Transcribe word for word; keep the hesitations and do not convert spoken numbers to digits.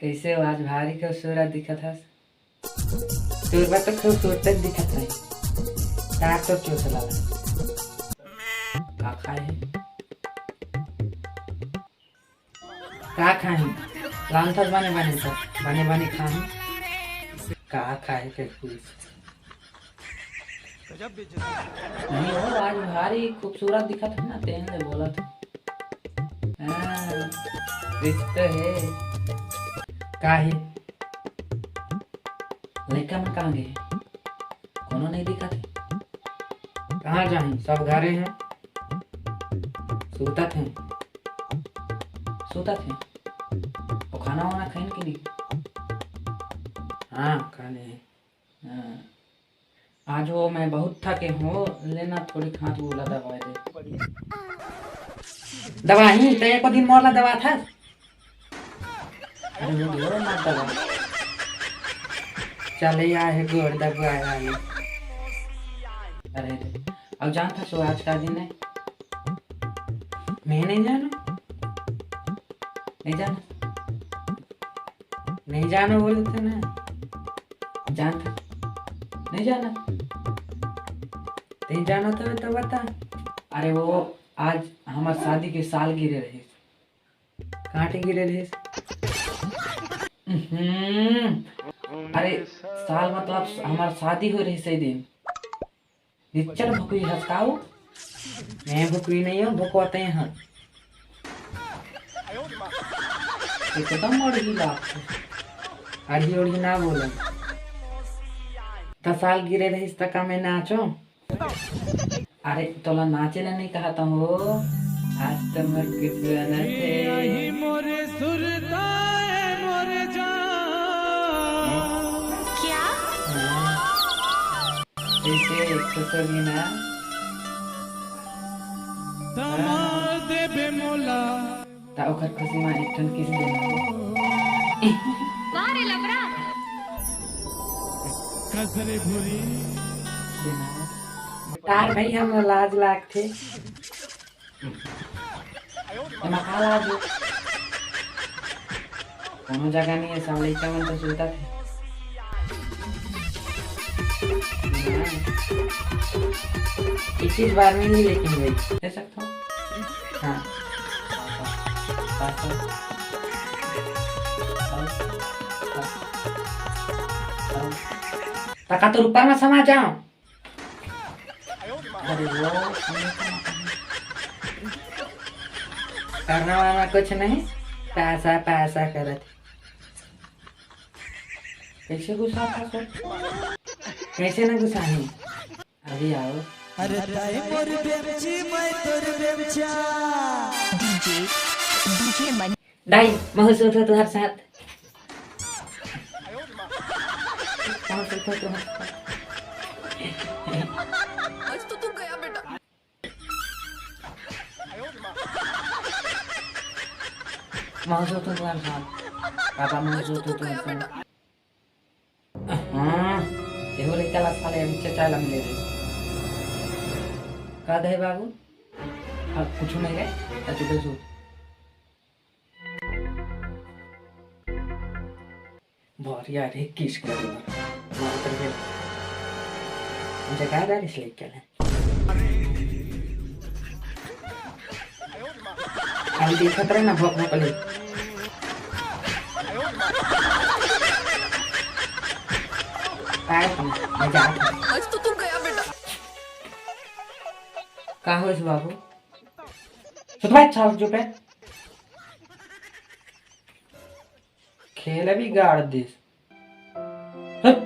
कइसे हो, आज भारी खूबसूरत दिखत हस। तोर बर तो खूबसूरत दिखत नहीं, तार तो चोचला ला। का खाए हे? का खाही? लानथस बने बने सब, बने बने खाही। का खाए के कुछ? नहीं हो, आज भारी खूबसूरत दिखत है ना, तेन ले बोलत हूँ। हाँ, कुछ तो है। का हे? लइका मन कहाँ गे? कोनो नहीं दिखत हे। कहाँ जाही? सब घरे हैं, सुतत हैं। सुतत हैं? अउ खाना वाना खाइन कि नहीं? हाँ, खाने हैं। हाँ। आज वो मैं बहुत थके हूँ, लेना थोड़ी हाथ गोला दबा दे। दबाही, तो एको दिन मोर ला दबा था। अरे वो ढेरों मत दबा। चले आ हे गोड़ दबा आया ये। अरे रे, अब जानत हस आज का दिन है? मैं नहीं जानू, नहीं जानू, नहीं जानू बोलते ना, जानत हस, नहीं जानत, नहीं जानत होबे तो बता। अरे वो आज हमार शादी के सालगिरह रहिस। काटे गिरे रहिस। हम्म, अरे साल मतलब हमार शादी हो रहिस ए दिन। निच्चर भुकई हस का वो? मैं भुकई नहीं हूँ, भुकवाते हैं। एकदम अड़ही बात है। अड़ही उड़ही ना बोले। दस साल गिरे रहिस त का मैं नाचो? अरे तोला नाचे ला नहीं कहत हूँ, आज तो मोर कुछ बनत हे। क्या? हाँ। ऐसे खुश होगी ना? ता ओकर खुशी में एक ठन किस देना। वाह रे लबरा। देना। तार भाई हम लाज लागथे। एमा का लाज हे? कोनो जगह नहीं है, सब लइका मन तो सुतत हे। इक्कीस बार में नहीं लेकिन भाई, दे सकता हूँ। हाँ। तका तो ऊपर में समा जाओ। अरे वो करना वाला कुछ नहीं, पैसा पैसा करत। कैसे गुस्सा था सर? कैसे ना गुस्सा है? अभी आओ। अरे ताई मोर बेमची, मैं तोर बेमचा। डीजे, डीजे मन। दाई, महूँ सुतहूँ तुँहर साथ। महूँ सुतहूँ तुँहर साथ। आज तो तू गया बेटा। महूँ सुतहूँ तुँहर साथ। पापा, महूँ सुतहूँ तुँहर साथ। हाँ, एहो लइका ला साले अभी चचा ला मिले रे। का दे बाबू? अब कुछ नहीं रे, अब तू तो सो। बढ़िया रे, किस कर दे। मार कर दे। जगा दे इस लइका ला। अभी देखत रहे ना, भोक भोक ले। काय तुम मजाक? आज तो तू गया बेटा। का होइस बाबू? सुतवा चाल चुप है। खेल बिगाड़ दिस। हट।